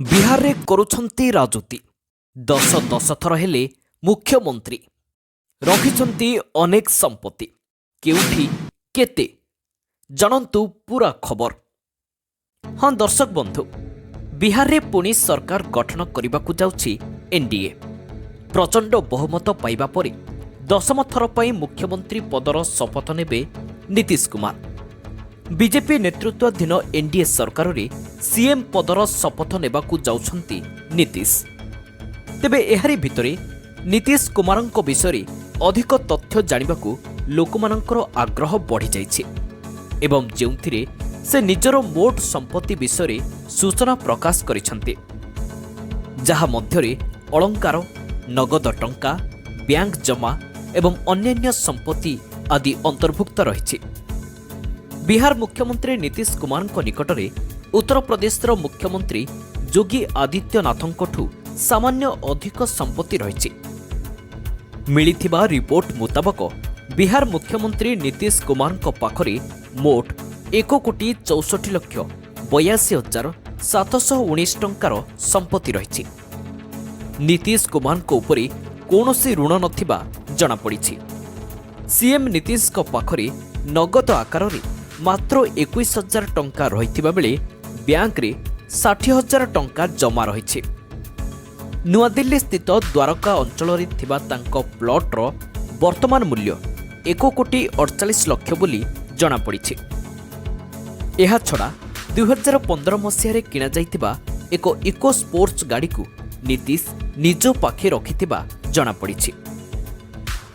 ବିହାରରେ କରୁଛନ୍ତି ରାଜୁତି। ଦଶ ଦଶ ଥର ହେଲେ ମୁଖ୍ୟମନ୍ତ୍ରୀ। ରଖିଛନ୍ତି ଅନେକ ସମ୍ପତ୍ତି। କେଉଁଠି କେତେ, ଜାଣନ୍ତୁ ପୁରା ଖବର। ହଁ ଦର୍ଶକ ବନ୍ଧୁ, ବିହାରରେ ପୁଣି ସରକାର ଗଠନ କରିବାକୁ ଯାଉଛି ଏନ୍ଡିଏ। ପ୍ରଚଣ୍ଡ ବହୁମତ ପାଇବା ପରେ 10ମ ଥର ପାଇଁ ମୁଖ୍ୟମନ୍ତ୍ରୀ ପଦର ଶପଥ ନେବେ ନୀତିଶ କୁମାର। ବିଜେପି ନେତୃତ୍ୱାଧୀନ ଏନ୍ଡିଏ ସରକାରରେ ସିଏମ୍ ପଦର ଶପଥ ନେବାକୁ ଯାଉଛନ୍ତି ନୀତିଶ। ତେବେ ଏହାରି ଭିତରେ ନୀତିଶ କୁମାରଙ୍କ ବିଷୟରେ ଅଧିକ ତଥ୍ୟ ଜାଣିବାକୁ ଲୋକମାନଙ୍କର ଆଗ୍ରହ ବଢ଼ିଯାଇଛି ଏବଂ ଯେଉଁଥିରେ ସେ ନିଜର ମୋଟ ସମ୍ପତ୍ତି ବିଷୟରେ ସୂଚନା ପ୍ରକାଶ କରିଛନ୍ତି, ଯାହା ମଧ୍ୟରେ ଅଳଙ୍କାର, ନଗଦ ଟଙ୍କା, ବ୍ୟାଙ୍କ ଜମା ଏବଂ ଅନ୍ୟାନ୍ୟ ସମ୍ପତ୍ତି ଆଦି ଅନ୍ତର୍ଭୁକ୍ତ ରହିଛି। ବିହାର ମୁଖ୍ୟମନ୍ତ୍ରୀ ନୀତିଶ କୁମାରଙ୍କ ନିକଟରେ ଉତ୍ତରପ୍ରଦେଶର ମୁଖ୍ୟମନ୍ତ୍ରୀ ଯୋଗୀ ଆଦିତ୍ୟନାଥଙ୍କଠୁ ସାମାନ୍ୟ ଅଧିକ ସମ୍ପତ୍ତି ରହିଛି। ମିଳିଥିବା ରିପୋର୍ଟ ମୁତାବକ, ବିହାର ମୁଖ୍ୟମନ୍ତ୍ରୀ ନୀତିଶ କୁମାରଙ୍କ ପାଖରେ ମୋଟ 1,64,82,719 ଟଙ୍କାର ସମ୍ପତ୍ତି ରହିଛି। ନୀତିଶ କୁମାରଙ୍କ ଉପରେ କୌଣସି ଋଣ ନଥିବା ଜଣାପଡ଼ିଛି। ସିଏମ୍ ନୀତିଶଙ୍କ ପାଖରେ ନଗଦ ଆକାରରେ ମାତ୍ର 21,000 ଟଙ୍କା ରହିଥିବା ବେଳେ ବ୍ୟାଙ୍କରେ 60,000 ଟଙ୍କା ଜମା ରହିଛି। ନୂଆଦିଲ୍ଲୀ ସ୍ଥିତ ଦ୍ୱାରକା ଅଞ୍ଚଳରେ ଥିବା ତାଙ୍କ ପ୍ଲଟ୍ର ବର୍ତ୍ତମାନ ମୂଲ୍ୟ 1 କୋଟି 48 ଲକ୍ଷ ବୋଲି ଜଣାପଡ଼ିଛି। ଏହାଛଡ଼ା 2015 ମସିହାରେ କିଣାଯାଇଥିବା ଏକ ଇକୋ ସ୍ପୋର୍ଟସ୍ ଗାଡ଼ିକୁ ନୀତିଶ ନିଜ ପାଖେ ରଖିଥିବା ଜଣାପଡ଼ିଛି।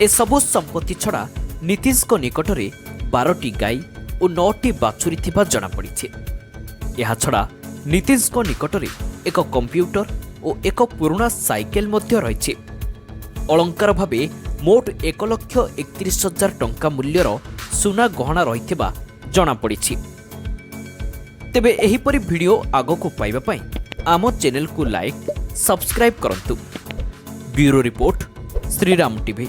ଏସବୁ ସମ୍ପତ୍ତି ଛଡ଼ା ନୀତିଶଙ୍କ ନିକଟରେ 12ଟି ଗାଈ ଓ ନଅଟି ବାଛୁରୀ ଥିବା ଜଣାପଡ଼ିଛି। ଏହାଛଡ଼ା ନୀତିଶଙ୍କ ନିକଟରେ ଏକ କମ୍ପ୍ୟୁଟର ଓ ଏକ ପୁରୁଣା ସାଇକେଲ ମଧ୍ୟ ରହିଛି। ଅଳଙ୍କାର ଭାବେ ମୋଟ 1,31,000 ଟଙ୍କା ମୂଲ୍ୟର ସୁନା ଗହଣା ରହିଥିବା ଜଣାପଡ଼ିଛି। ତେବେ ଏହିପରି ଭିଡ଼ିଓ ଆଗକୁ ପାଇବା ପାଇଁ ଆମ ଚ୍ୟାନେଲକୁ ଲାଇକ୍, ସବସ୍କ୍ରାଇବ୍ କରନ୍ତୁ। Bureau report, Shriram TV.